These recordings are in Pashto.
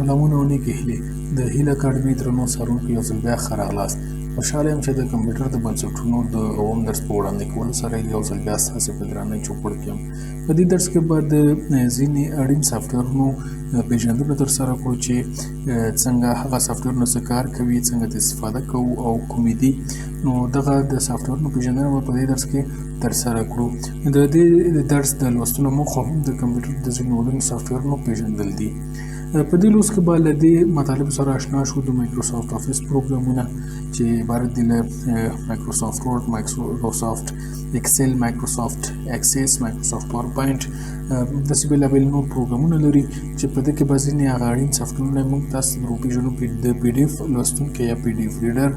سلامونه او نیکې هیلې د هیله اکاډمي درنو څارونکو، یو ځل بیا ښه راغلاست. خوشحاله یم چې د کمپیوټر د بنسټونو د اووم درس په وړاندې کولو سره یو ځل بیا ستاسې په درانه چوپړ کې یم. په دې درس کې به د ځینې اړین سافټویرونو پېژندنه ترسره کړو چې څنګه هغه سافټویرونه څه کار کوي، څنګه ترې استفاده کوو او کومې دي. نو دغه د سافټویرونو پېژندنه به په دې درس کې ترسره کړو. د دې درس د لوستلو موخه هم د کمپیوټر د ځینو اړینو سافټویرونو پېژندل دي. په دې لوست کې به له دې مطالبو سره آشنا شو: د مایکروسافټ آفیس پروګرامونه چې عبارت دي له مایکروسافټ ورډ، مایکروسافټ اکسل، مایکروسافټ اکسس، مایکروسافټ پاورپوینټ، داسې بېلابېل نور پروګرامونه لري چې په دې کې به ځینې هغه اړین سافټویرونه موږ تاسو ته وپېژنو: د پي ډي اف لوستونکی یا پي ډي اف ریډر،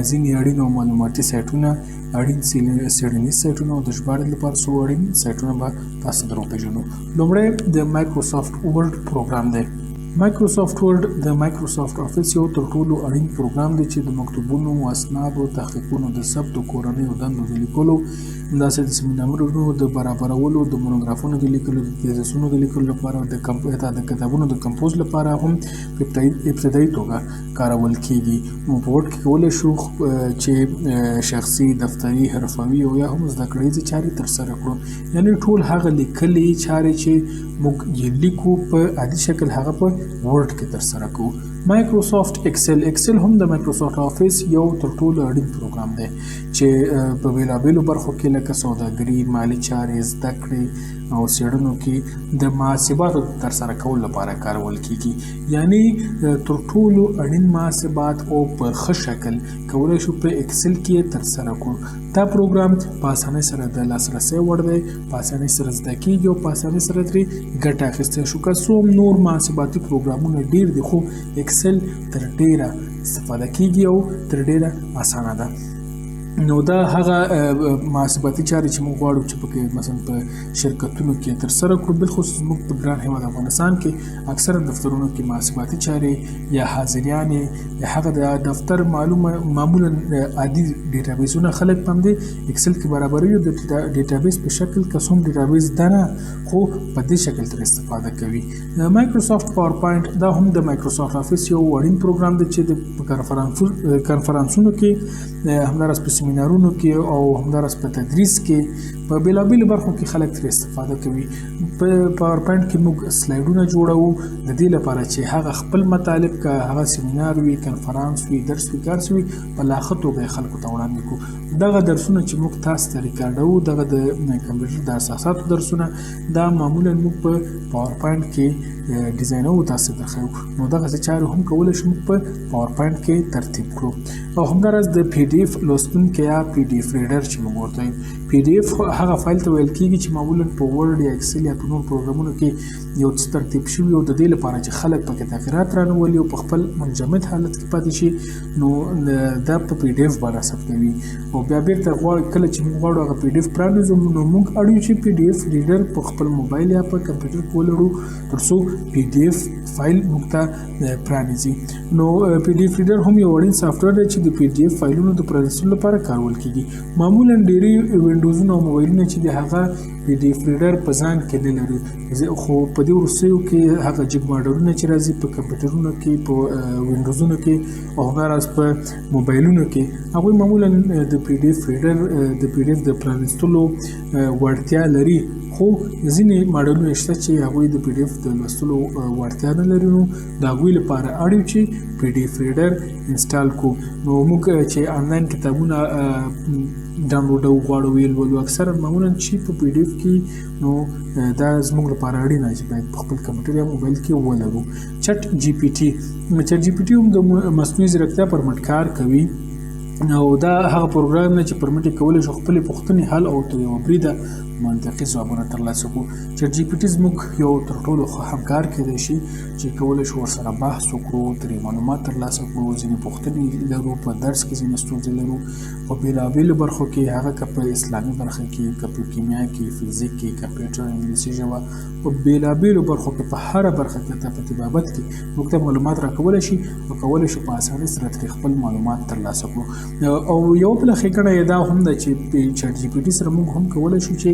ځینې اړین او معلوماتي سایټونه، اړین څېړنیز سایټونه او د ژباړې لپاره څو اړین سایټونه به تاسو ته وپېژنو. لومړی د مایکروسافټ ورډ پروګرام دی. مایکروسافټ ورډ د مایکروسافټ آفیس یو تر ټولو اړین پروګرام دی چې د مکتوبونو، اسنادو، تحقیقونو د ثبت، د کورنیو دندو د لیکلو، همداسې د سیمینارونو د برابرولو، د مونوګرافونو د لیکلو، د تیزسونو د لیکلو لپاره، د کتابونو د کمپوز لپاره هم په ابتدایي توګه کارول کیږي. نو په ورډ کې کولی شو چې شخصي، دفتري، حرفوي او یا هم زده کړیزې چارې ترسره کړو، یعنی ټول هغه لیکلې چارې چې موږ یې لیکو په عادي شکل، هغه په ورډ کې ترسره کوو. مایکروسافټ اکسل. اکسل هم د مایکروسافټ آفیس یو تر ټولو اړین پروګرام دی چې په بېلابېلو برخو کې لکه سوداګري، مالي چارې، زده کړې او څېړنو کې د محاسباتو ترسره کولو لپاره کارول کیږي، یعنی تر ټولو اړین محاسبات او په ښه شکل کولی شو په اکسل کې ترسره کړو. دا پروګرام په اسانۍ سره د لاسرسي وړ دی، په اسانۍ سره زده کیږي او په اسانۍ سره ترې ګټه اخیستی شو. که څه هم نور محاسباتي پروګرامونه ډیر دي، خو اکسل تر ډیره استفاده کیږي او تر ډیره اسانه ده. نو دا هغه محاسباتي چارې چې موږ غواړو چې پکې مثلا په شرکتونو کې ترسره کړو، بالخصوص موږ په ګران هېواد افغانستان کې اکثره دفترونو کې محاسباتي چارې یا حاضریانې یا هغه د دفتر معلومه معمولا عادي ډیټابیسونه خلک په همدې اکسل کې برابروي او د ډیټابیس په شکل، که څه هم ډیټابیس ده نه، خو په دې شکل ترې استفاده کوي. مایکروسافټ پاورپوینټ. دا هم د مایکروسافټ آفیس یو اړین پروګرام دی چې د کنفرانسونو کې، همداراز په سیمینارونو کې او همداراز په تدریس کې، په بېلابېلو برخو کې خلک ترې استفاده کوي. په پاورپوینټ کې موږ سلایډونه جوړوو د دې لپاره چې هغه خپل مطالب، که هغه سیمینار وي، کنفرانس وي، درس وي، کار وي، په لا ښه توګه یې خلکو ته وړاندې کړو. دغه درسونه چې موږ تاسو ته ریکارډوو، دغه د کمپیوټر د اساساتو درسونه، دا معمولا موږ په پاورپوینټ کې ډیزاینوو، تاسو ته درښیو. نو دغسې چارې هم کولی شو موږ په پاورپوینټ کې ترتیب کړو. او همداراز د پي ډي اف لوستونکی یا پي ډي اف ریډر چې موږ ورته وایو. پي ډي اف هغه فایل ته ویل کیږي چې معمولا په ورډ یا اکسل یا په نور پروګرامونو کې یو څه ترتیب شوي او د دې لپاره چې خلک پکې تغیرات رانه ولي او په خپل منجمد حالت کې پاتې شي، نو دا په پي ډي اف باندې ثبتوي او بیا بیرته غواړو، کله چې موږ غواړو هغه پي ډي اف پرانیزو، نو موږ اړ یو چې پي ډي اف ریډر په خپل موبایل یا په کمپیوټر کې ولرو تر څو پي ډي اف فایل موږ ته پرانیزي. نو پي ډي اف ریډر هم یو اړین سافټویر دی چې د پي ډي اف فایلونو د پرانیستلو لپاره کارول کیږي. معمولا ډیری وینډوزونه او موبایلونه چې د هغه پي ډي اف ریډر په ځان کې نه لري، خو په دې وروستیو کې هغه جګ ماډلونه چې راځي په کمپیوټرونو کې، په وینډوزونو کې او همداراز په موبایلونو کې، هغوی معمولا د پي ډي اف ریډر د پي ډي اف د پرانیستلو وړتیا لري، خو ځینې ماډلونه شته چې هغوی د پي ډي اف د لوستلو وړتیا نه لري. نو د هغوی لپاره اړ یو چې پي ډي اف ریډر انسټال کړو. نو موږ چې آنلاین کتابونه ډاونلوډو غواړو، ویې لولو، اکثرا معمولا چې په پي ډي اف کې، نو دا زموږ لپاره اړینه چې باید په خپل کمپیوټر یا موبایل کې ولرو. چټ جی پي ټي. چټ جی پي ټي هم د مصنوعي ځیرکتیا پر مټ کار کوي او دا هغه پروګرام دی چې پر مټ یې کولی شو خپلې پوښتنې حل او تر یوه بریده منطقي ځوابونه ترلاسه کړو. چټ جی پي ټي زموږ یو تر ټولو ښه همکار کیدای شي چې کولی شو ورسره بحث وکړو، ترې معلومات ترلاسه کړو. ځینې پوښتنې لرو، په درس کې ځینې ستونزې لرو په بېلابېلو برخو کې، هغه که په اسلامي برخه کې، که په کیمیا کې، فزیک کې، کمپیوټر، انګلیسي ژبه، په بېلابېلو برخو کې، په هره برخه کې، حتی په طبابت کې موږ ته معلومات راکولی شي او کولی شو په اسانۍ سره ترې خپل معلومات ترلاسه کړو. او یو بله ښېګڼه یې دا هم ده چې چټ جي پي ټي سره موږ هم کولی شو چې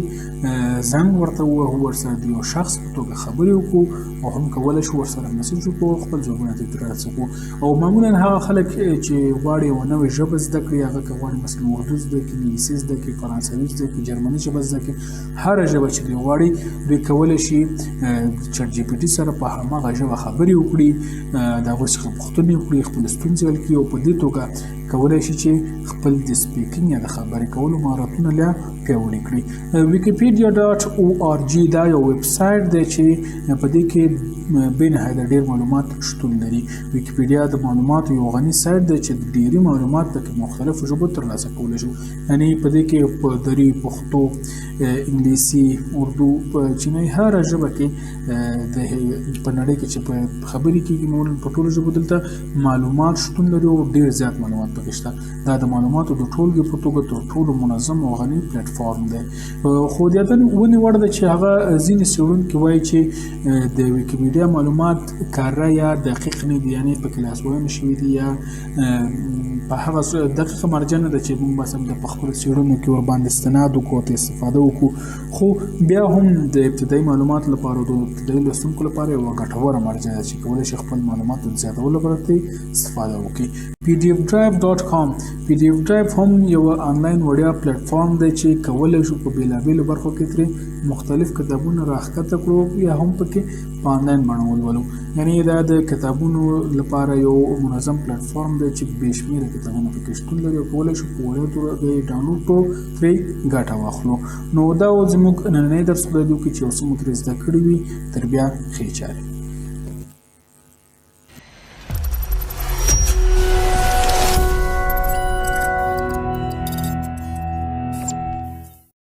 زنګ ورته ووهو، ورسره د یو شخص په توګه خبرې وکړو او هم کولی شو ورسره مسیج وکړو او خپل ځوابونه ترې ترلاسه کړو. او معمولا هغه خلک چې غواړي یوه نوې ژبه زده کړي، هغه که غواړي مثلا اردو زده کړي، انګلیسي زده کړي، فرانسوي زده کړي، جرمني ژبه زده کړي، هره ژبه چې دوی غواړي دوی کولی شي چټ جي پي ټي سره په هماغه ژبه خبرې وکړي، د هغوی څخه پوښتنې وکړي، خپلې ستونزې حل کړي او په دې توګه کولی شي چې خپل د speaking یا د خبرې کولو مهارتونه لا پیاوړي کړي. ویکیپیډیا ډاټ او آر جی دا یو ویب سایټ دی چې په دې کې بې نهایته ډېر معلومات شتون لري. ویکیپیډیا د معلوماتو یو غني سایټ دی چې ډېری معلومات پکې مختلفو ژبو ترلاسه کولی شو، یعنی په دې کې په دري، پښتو، انګلیسي، اردو، په چینایي، هره ژبه کې د په نړۍ کې چې په خبرې کېږي معمولا په ټولو ژبو دلته معلومات شتون لري او ډېر زیات معلومات پکې شته. دا د معلوماتو د ټولګې په توګه تر ټولو منظم او غني پلیټفارم دی. خو د یادونې وړ ده چې هغه ځینې څېړونکي وایي چې د ویکیپیډیا معلومات کره یا دقیق نه دي، یعنې پکې لاسوهنې شوي دي یا په هغه دقیقه مرجع نه ده چې موږ مثلا د په خپلو څېړنو کې ورباندې استناد وکړو او استفاده وکړو، خو بیا هم د ابتدایي معلوماتو لپاره او د ابتدایي لوستونکو لپاره یوه ګټوره مرجع ده چې کولی شي خپل معلوماتو د زیاتولو لپاره ترې استفاده وکړي. pdfdrive.com pdf drive هم یو آنلاین وړیا پلیټ فارم دی چې کولی شو په بیلابیلو برخو کې ترې مختلف کتابونه راښکته کړو یا هم پکې په آنلاین بڼه ولولو. یعنی دا د کتابونو لپاره یو منظم پلیټ فارم دی چې بې شمېره کتابونه پکې شتون لري او کولی شو په وړیا توګه یې ډاونلوډ کړو، ترې ګټه واخلو. نو دا و زموږ نننی درس، خدای دې وکړي چې یو څه مو ترې زده کړي وي. تر بیا، ښې چارې.